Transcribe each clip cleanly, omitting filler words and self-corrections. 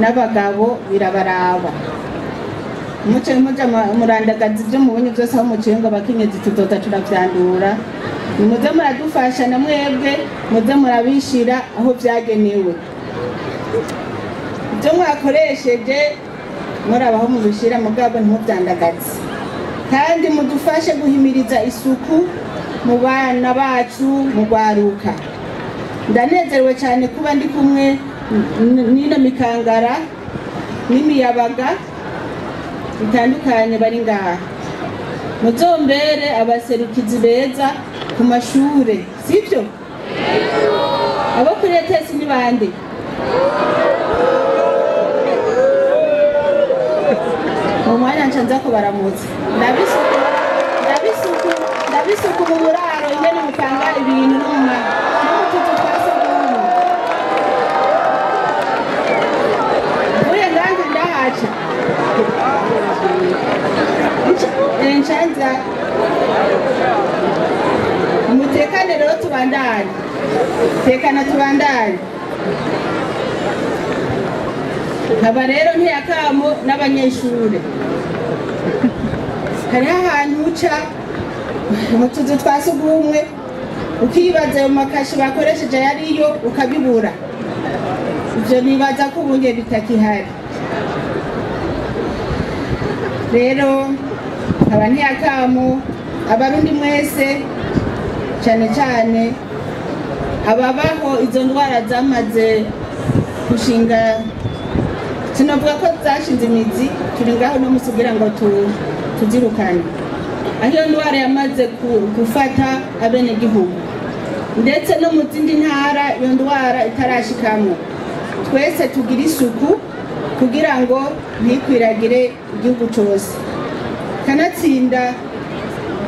N'abagabo birabaraba. Muce muja murandagaza ibyo mubonye byose aho muciye ngo abakenyezi tuzoza turavyandura. Nimuze muradufasha na mwebwe, muze murabishira aho vyagenewe. Ibyo mwakoresheje murabaho mubishira, mugabo ntimuvyandagaze. Kandi mudufashe guhimiriza isuku mu bana bacu, mu rwaruka. Ndanezerewe cyane kuba ndi kumwe n'ino mikangara n'imiyabaga bitandukanye bari ngaha. Muzombere abaserukizi beza ku mashure, sivyo? Abo kuri ETS ni bande? Mu mwanya nca nza kubaramutsa. Ndabisuku mu buraro ingene mupanga ibintu no mu tuzu twa sugumwe. Mvuye ngaha ndahaca. Ncanza mutekane rero tubandanye, tekana tubandanye. Nkaba rero ntiyakamo n'abanyeshure. Hariho ahantu uca mu tuzu twa sugumwe ukibaza ayo makashi bakoresheje ayariyo ukabibura. Ivyo nibaza ko ubunye bitakihari. Rero nkaba ntiyakamo abarundi mwese, cyane cyane ababaho izo ndwara zamaze gushinga, sinavuga ko zashinze imizi, turi ngaho no musi kugira ngo tuzirukane. Aho iyo ndwara yamaze gufata abenegihugu ndetse no mu zindi ntara iyo ndwara itarashikamwo, twese tugira isuku kugira ngo ntikwiragire igihugu cose. Kanatsinda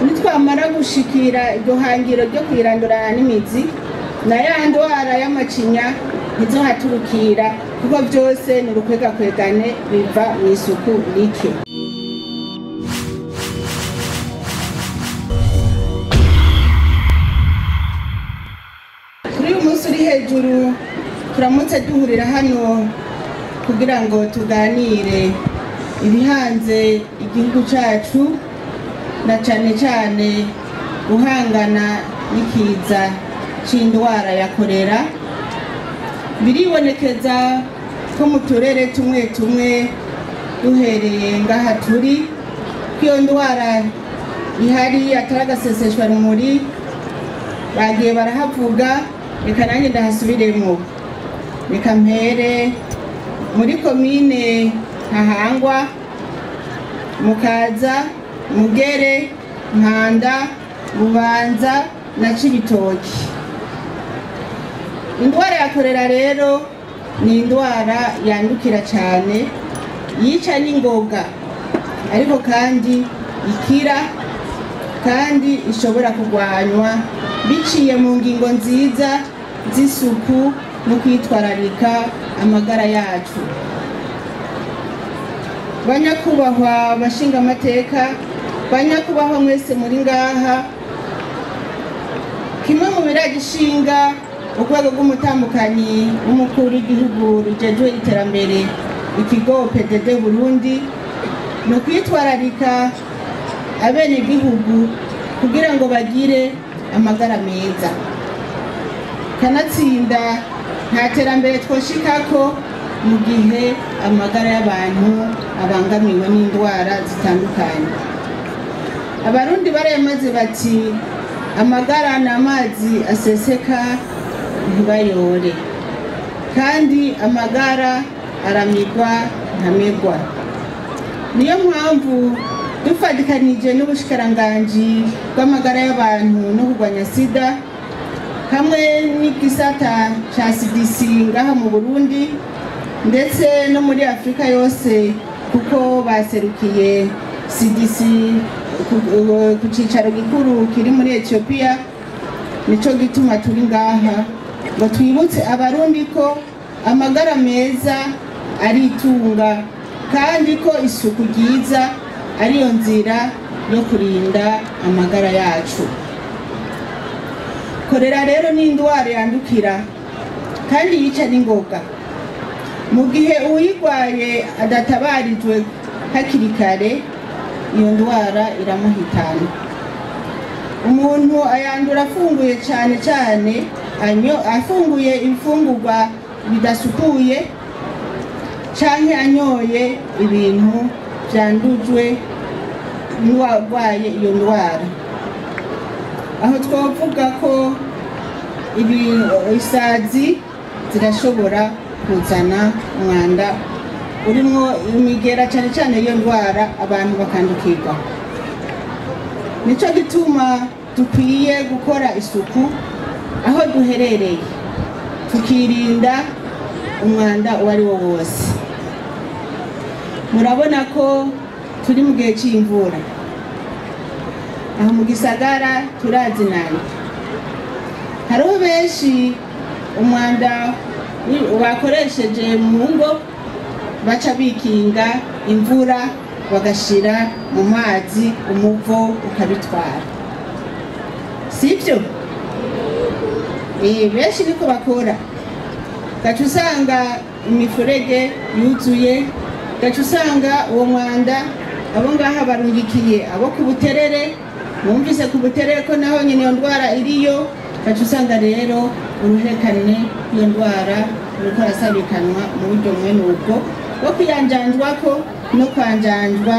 nitwamara gushikira iryo hangiro ryo kwirandurana n'imizi, na ya ndwara y'amacinya ntizohaturukira, kuko byose ni urukwegakwegane biva mu isuku rike. Kuri uyu munsi uri hejuru turamutse duhurira hano kugira ngo tuganire ibihanze igihugu cacu, na cane cane guhangana n'ikiza c'indwara ya korera. Biribonekeza ko mu turere tumwe tumwe duhereye ngaha turi, ko iyo ndwara ihari atari agaseseshwa rumuri, bagiye barahavuga. Reka nanjye ndahasubiremwo. Reka mpere muri komine Ntahangwa, Mukaza, Mugere, Mpanda, Bubanza na Cibitoki. Indwara ya korera rero ni indwara yandukira cyane, yica n'ingoga, ariko kandi ikira, kandi ishobora kurwanywa biciye mu ngingo nziza z'isuku no kwitwararika amagara yacu. Banyakubahwa bashingamateka, banyakubahwa mwese muri ngaha, kimwe mu biragishinga urwego rw'umutambukanyi w'umukuru w'igihugu rujejwe iterambere, ikigo PDD Burundi, ni ukwitwararika abenegihugu kugira ngo bagire amagara meza. Kanatsinda nta terambere twoshikako mu gihe amagara y'abantu abangamiwe n'indwara zitandukanye. Abarundi barayamaze bati amagara ni amazi aseseka ntibayore, kandi amagara aramigwa ntamigwa. Niyo mpamvu dufatikanije n'ubushikiranganji bw'amagara y'abantu no kurwanya sida hamwe n'igisata ca CDC ngaha mu Burundi ndetse no muri Afrika yose, kuko baserukiye CDC ku cicaro gikuru kiri muri Ethiopia. Nico gituma turi ngaha ngo twibutse abarundi ko amagara meza ari itunga, kandi ko isuku ryiza ariyo nzira yo kurinda amagara yacu. Korera rero ni indwara yandukira kandi yica n'ingoga. Mu gihe uwuyirwaye adatabarijwe hakiri kare, iyo ndwara iramuhitana. Umuntu ayandura afunguye cyane cyane afunguye imfungurwa bidasukuye canke anyoye ibintu vyandujwe n'uwarwaye iyo ndwara. Aho twovuga ko isazi zirashobora kuzana umwanda urimwo imigera cyane cyane iyo ndwara, abantu bakandukirwa. Nico gituma dukwiye gukora isuku aho duherereye, tukirinda umwanda uwo ari wo wose. Murabona ko turi mu gihe cy'imvura, aho mu gisagara turazinana, hariho benshi umwanda bakoresheje mu ngo baca bikinga imvura bagashira mu mazi, umuvo ukabitwara, sibyo? Benshi niko bakora. Gaca usanga imifurege yuzuye, gaca usanga uwo mwanda abo ngaha barungikiye abo ku Buterere. Mwumvise ku Buterere ko naho nyine iyo ndwara iriyo. Gaca usanga rero uruhererekane iyo ndwara ruriko rurasabikanwa mu buryo mwene ubwo bwo kwiyanjanjwako no kwanjanjwa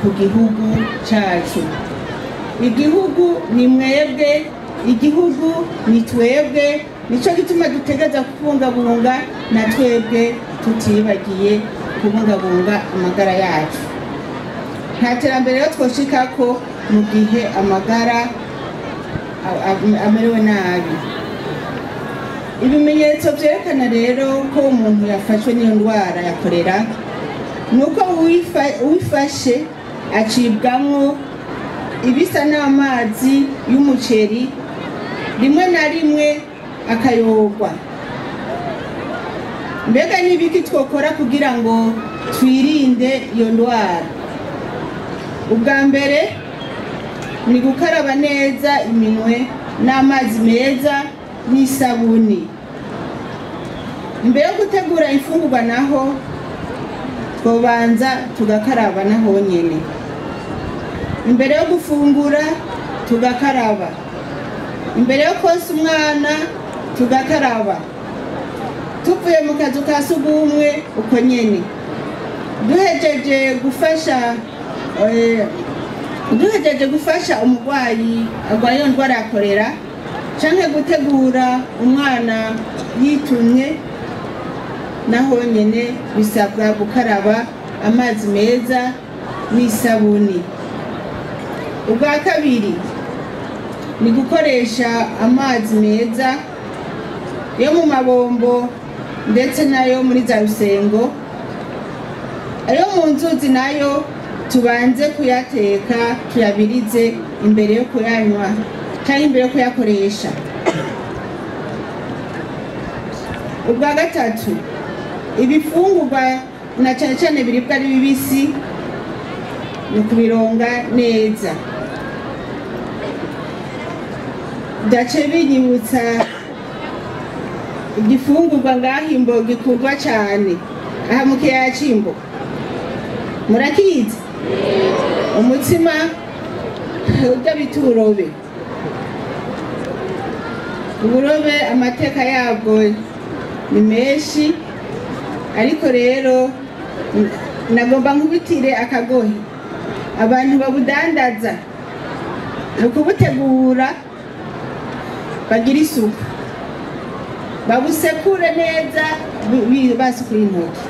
ku gihugu cacu. Igihugu ni mwebwe, igihugu ni twebwe. Nico gituma dutegereza kubungabunga na twebwe tutibagiye kubungabunga amagara yacu. Nta terambere rero twoshikako mu gihe amagara amerewe nabi. Ibimenyetso vyerekana rero ko umuntu yafashwe n'iyo ndwara ya korera nuko uwifashe acibwamwo ibisa n'amazi y'umuceri, rimwe na rimwe akayogwa. Mbega n'ibiki twokora kugira ngo twirinde iyo ndwara? Ubwa mbere ni gukaraba neza iminwe n'amazi meza n'isabuni. Imbere yo gutegura imfungurwa naho twobanza tugakaraba naho nyene. Imbere yo gufungura tugakaraba, imbere yo konsa umwana tugakaraba, tuvuye mu kazu ka sugumwe uko nyene, duhejeje gufasha umurwayi arwaye iyo ndwara ya korera canke gutegura umwana yitumye, naho nyene bisabwa gukaraba amazi meza n'isabuni. Ubwa kabiri ni gukoresha amazi meza yo mu mabombo ndetse nayo muri za rusengo. Ayo mu nzuzi nayo tubanze kuyateka tuyabirize imbere yo kuyanywa cyangwa imbere yo kuyakoresha. Ubwa gatatu, ibifungurwa na cyane cyane biribwa ari bibisi ni ukubironga neza. Dace binyibutsa igifungurwa ngaho Imbo gikundwa cyane aha mu kiyaya c'Imbo, murakizi? Umutsima urya bita uburobe. Uburobe amateka yabwo ni menshi, ariko rero nagomba nkubitire akagohe abantu babudandaza mu kubutegura bagira isuku, babusekure neza basukuye intoki.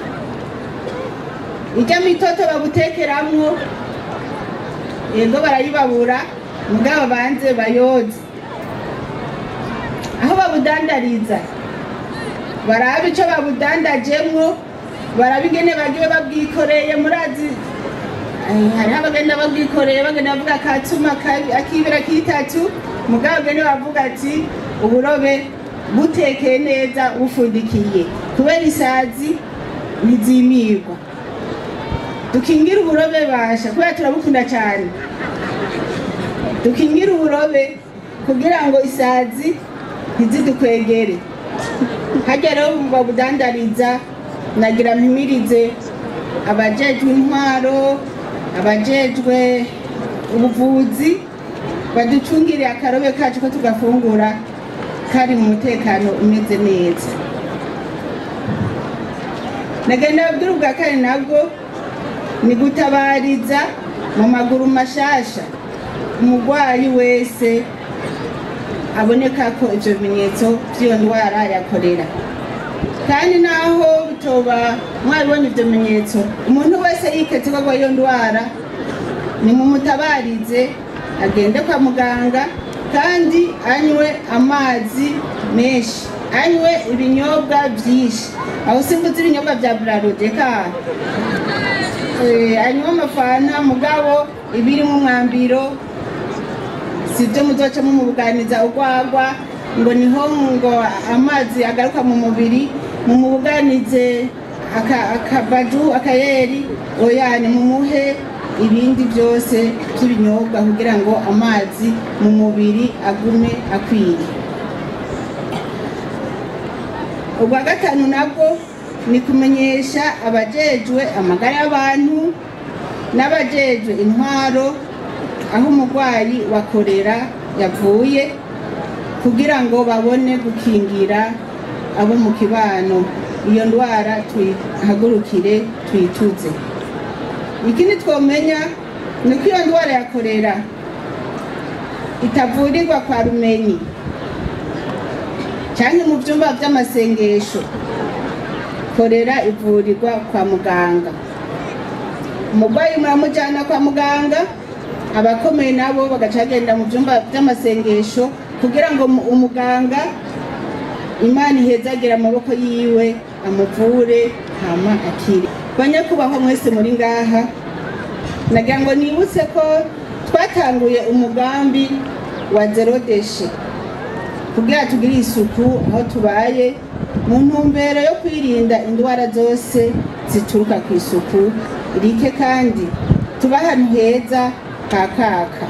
Ijya mitoto babutekeramwo yego barayibabura, mugabo banze bayoze. Aho babudandariza barabe ico babudandajemwo, barabe ingene bagiye babwikoreye. Murazi hariho abagenda babwikoreye bagenda bavuga akatuma akibira kitatu, mugabo bagenda bavuga ati uburobe butekeye neza bufundikiye, kubera isazi ntizimirwa. Dukingire uburobe basha, kubera turabukunda cyane. Dukingire uburobe kugira ngo isazi ntizidukwegere. Harya rero babudandariza Nagira mpimirize abajejwe intwaro, abajejwe ubuvuzi, baducungire akarobe kacu ko tugafungura kari mu mutekano umeze neza. Nagenda babwira ubwa kane nabwo ni gutabariza mu maguru mashasha umurwayi wese aboneka ko ivyo bimenyetso vy'iyo ndwara ya korera. Kandi naho bitoba mwabibonye ivyo bimenyetso, umuntu wese yiketse ko agwaye iyo ndwara nimumutabarize agende kwa muganga, kandi anywe amazi menshi, anywe ibinyobwa vyinshi. Aho simvuze ibinyobwa vya Brarudi ka anywe amafanta, mugabo ibiri mu mwambiro sivyo muzoca mumubuganiza urwagwa ngo niho ngo amazi agaruka mu mubiri, mumubuganize akabaju akayeri, oya nimumuhe ibindi byose by'ibinyobwa kugira ngo amazi mu mubiri agume akwiye. Ubwa gatanu nabwo ni kumenyesha abajejwe amagara y'abantu n'abajejwe intwaro aho umurwayi wa korera yavuye, kugira ngo babone gukingira abo mu kibano. Iyo ndwara tuyihagurukire tuyituze. Ikindi twomenya ni uko iyo ndwara ya korera itavurirwa kwa rumenyi canke mu vyumba vy'amasengesho. Korera ivurirwa kwa muganga. Umurwayi muramujana kwa muganga, abakomeye nabo bagaca bagenda mu vyumba vy'amasengesho kugira ngo umuganga Imana ihezagira amaboko yiwe amuvure hama akire. Banyakubahwa mwese muri ngaha, nagira ngo nibutse ko twatanguye umugambi wa zéro déchet kugira tugire isuku aho tubaye, mu ntumbero yo kwirinda indwara zose zituruka ku isuku rike, kandi tuba ahantu heza hakaka.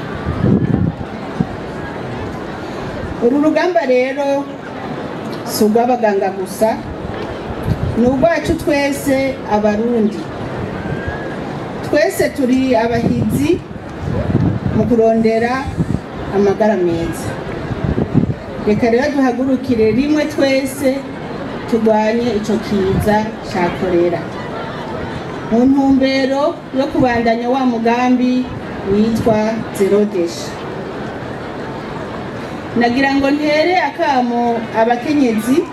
Uru rugamba rero si urw'abaganga gusa, ni urwacu twese Abarundi. Twese turi abahizi mu kurondera amagara meza. Reka rero duhagurukire rimwe twese turwanye ico kiza ca korera, mu ntumbero yo kubandanya wa mugambi witwa zéro déchet. Nagira ngo ntere akamo abakenyezi,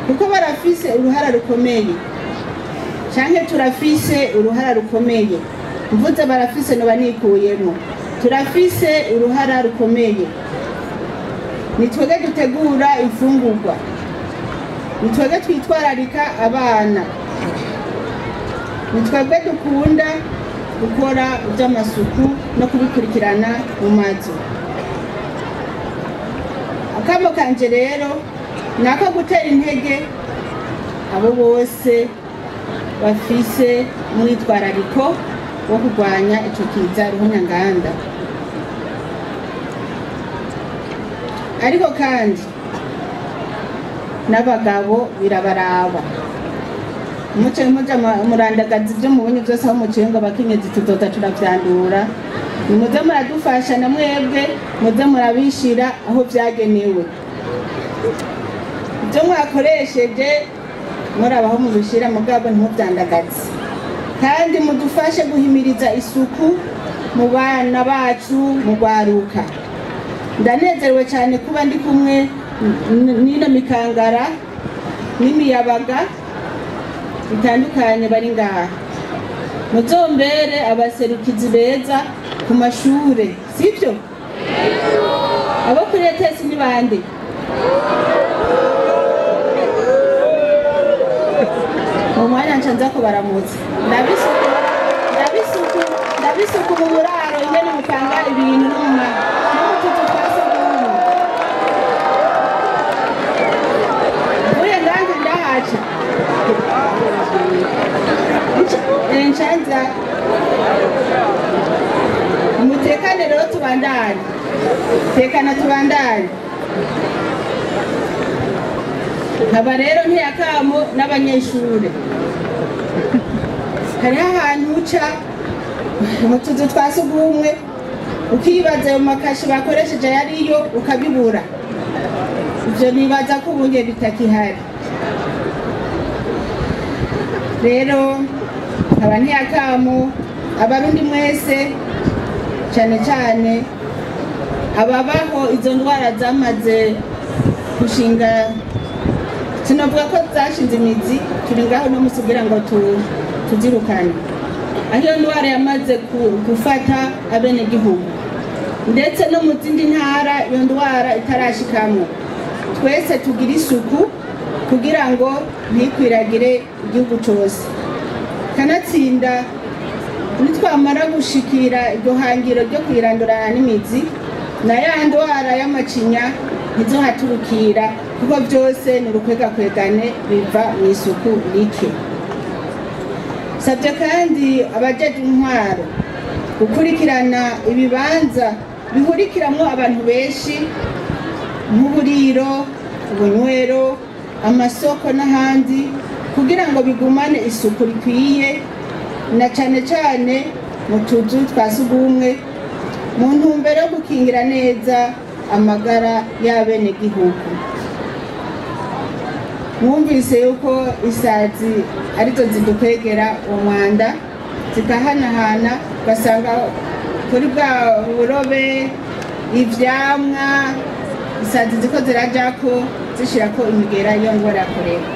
kuko barafise uruhara rukomeye, canke turafise uruhara rukomeye. Mvuze barafise noba nikuyemwo. Turafise uruhara rukomeye. Ni twebwe dutegura imfungurwa, ni twebwe twitwararika abana, ni twebwe dukunda gukora iby'amasuku no kubikurikirana mu mazu. Akamo kanje rero ni ako gutera intege abo bose bafise umwitwarariko wo kurwanya ico kiza ruhonyanganda. Ariko kandi n'abagabo birabaraba. Muce muja murandagaza ibyo mubonye byose aho muciye ngo abakenyezi tuzoza turavyandura. Nimuze muradufasha na mwebwe, muze murabishira aho vyagenewe. Ibyo mwakoresheje murabaho mubishira, mugabo ntimuvyandagaze. Kandi mudufashe guhimiriza isuku mu bana bacu, mu rwaruka. Ndanezerewe cyane kuba ndi kumwe n'ino mikangara n'imiyabaga bitandukanye bari ngaha. Muzombere abaserukizi beza ku mashure, sibyo? Abo kuri ETS ni bande? Mu mwanya nca nza kubaramutsa. Ndabisuku, ndabisuku, ndabisuku mu buraro ingene mutanga ibintu no mu tuzu twa sugumwe. Mvuye ngaha ndahaca. Ncanza mutekane rero, tubandanye tekana, tubandanye. Nkaba rero ntiyakamo n'abanyeshure, hariho ahantu uca mu tuzu twa sugumwe ukibaza ayo makashi bakoresheje yariyo ukabibura. Ivyo nibaza ko ubunye bitakihari. Rero nkaba ntiyakamo abarundi mwese, cyane cyane ababaho izo ndwara zamaze gushinga, sinavuga ko zashinze imizi, turi ngaho no musi kugira ngo tuzirukane. Aho iyo ndwara yamaze gufata abenegihugu ndetse no mu zindi ntara iyo ndwara itarashikamwo, twese tugira isuku kugira ngo ntikwiragire igihugu cose. Kanatsinda nitwamara gushikira iryo hangiro ryo kwirandurana n'imizi, na ya ndwara y'amacinya ntizohaturukira, kuko byose ni urukwegakwegane biva mu isuku rike. Sabye kandi abajejwe intwaro gukurikirana ibibanza bihurikiramwo abantu benshi nk'uburiro, ubunywero, amasoko n'ahandi, kugira ngo bigumane isuku rikwiye, na cane cane mu tuzu twa sugumwe, mu ntumbero yo gukingira neza amagara y'abenegihugu. Mwumvise yuko isazi arizo zidukwegera umwanda, zikahanahana, ugasanga kuri bwa burobe ivyamwa isazi ziko zirajako zishirako imigera iyo ngwara ya korera.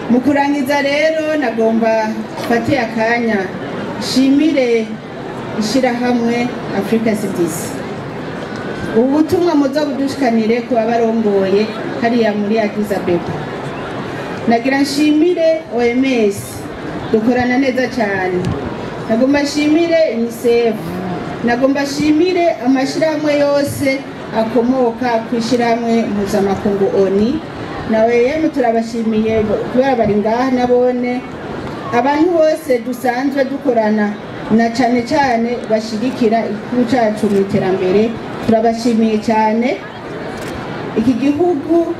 Mu kurangiza rero nagomba mfate akanya nshimire ishirahamwe Africa CDC. Ubu butumwa muzobudushikanire ku babarongoye hariya muri Addis Abeba. Nagira nshimire OMS, dukorana neza cyane. Nagomba nshimire UNICEF, nagomba nshimire amashirahamwe yose akomoka ku ishirahamwe mpuzamakungu ONU, nawe yemwe turabashimiye kubera bari ngaha nabone. Abantu bose dusanzwe dukorana na cane cane bashigikira igihugu cacu mu iterambere, turabashimiye cyane. Iki gihugu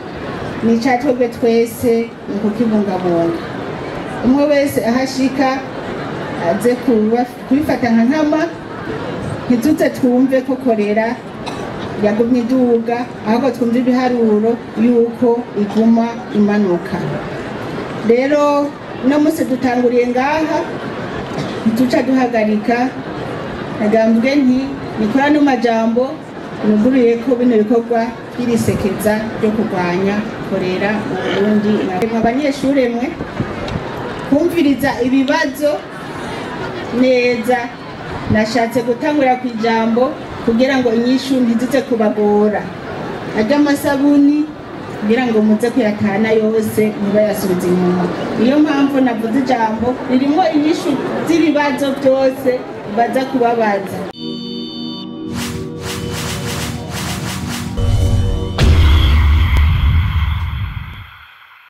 ni ica twebwe twese mu kukibungabunga. Umwe wese ahashika aze kubifata nka nkama, ntituze twumve ko korera yagumye iduga, ahubwo twumve ibiharuro yuko iguma imanuka. Rero uno munsi dutanguriye ngaha, ntituca duhagarika. Nagambwe nti nikora no majambo nuguruye ko bino bikorwa by'irisekeza ryo kurwanya korera mu Burundi. Abanyeshure mwe kumviriza ibibazo neza, nashatse gutangura ku ijambo kugira ngo inyishu ntizize kubagora. Ajya amasabuni kugira ngo muze kuyatana yose ntibayasubize inyuma. Niyo mpamvu navuze ijambo ririmo inyishu z'ibibazo byose baza kubabaza.